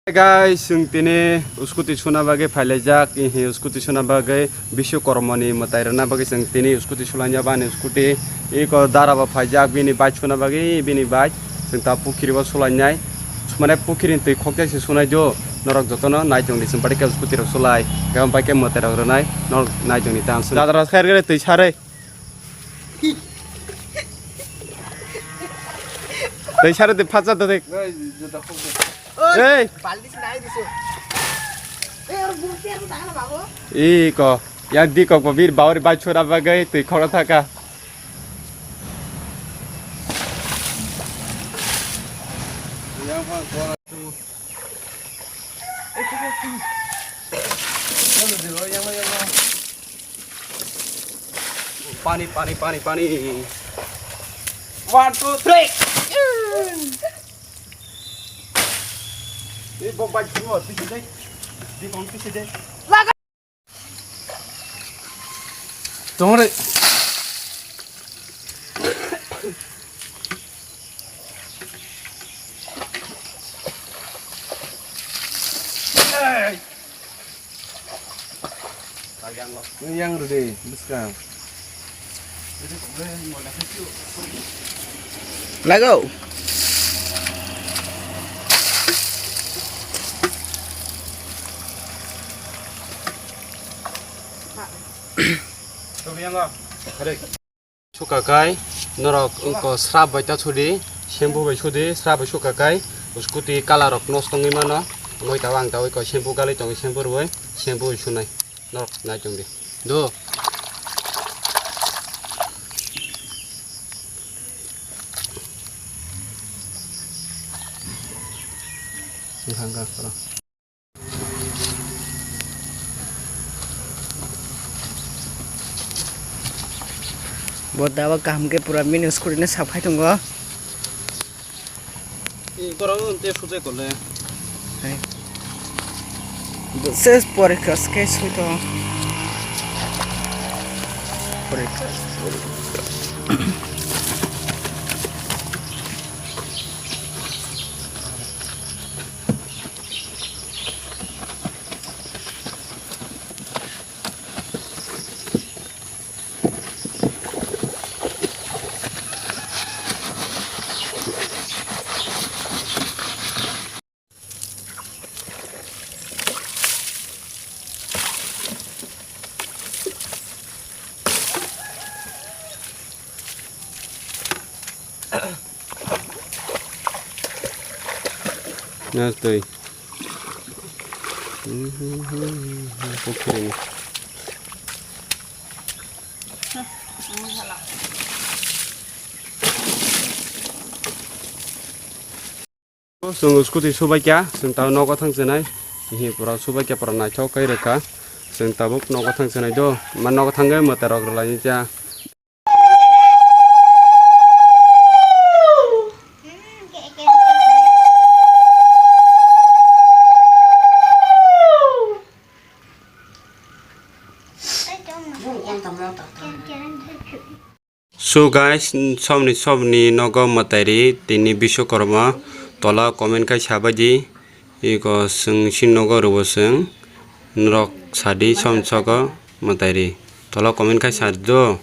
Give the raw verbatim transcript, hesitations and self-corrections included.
Guys, chwng tini scooty suna bagwi phailaijak, ihi scooty suna bagwi Biswakarmani mwtai rwna bagwi chwng tini scooty sulainjak, bani scooty iko dara bo phaijak, bini bike suna bagwi bini bike chwng ta pukhiri bo sulainai, mane pukhiri ni twi khokjak se sunai do, norok jotono nai tongdi chwng bari khe scooty rok sulai, khe bike khe mwtai rok rwnai, norok nai tongdi ta ang sung. Dadra khair gare twi sare. Tei sare de phacha de. Ei. Baldi se nai disu. Ei, oro bumti aro dana babu. Iko, yang di kok bo bir bauri bai chura bagai tui khoro thaka. Pani, pani, pani, pani. One, two, three. Ini bom bai dua, tiga deh. Di bom tiga deh. Tunggu deh. Yang rudi, buskang. Lago. Suka kai, norok wngkha srap bai ta sudi, shampoo bai sudi, srap bai suka kai, scooty colour rok nosto wngwi mano, wngwi tabuk ang tabuk shampoo galwi tongo, shampoo rwui, shampoo bai sunai, norok nai tongdi, do. Wngkha, wngkha, khoro. Bo daba kaham khe pura mini scooty no sap khai tongo. Borok tei sujai kole. Hai. Bo se porikha se khe sui tongo. Porikha. Nas twi. Pukhrini. Chwng scooty subaikha, chwng tabuk nogo thang chenai. Hihi pura subaikha, pura naithok kai rwkha. Chwng tabuk nogo thang chenai do. Ma nogo thangwi mwtai rok rwlaini cha. So guys, somni somni nogo mwtai ri tini Biswakarma tola comment khai sabaidi. Iko chwng si nogo rwbo chwng norok sadi som sogo mwtai ri tola comment khai sadi do.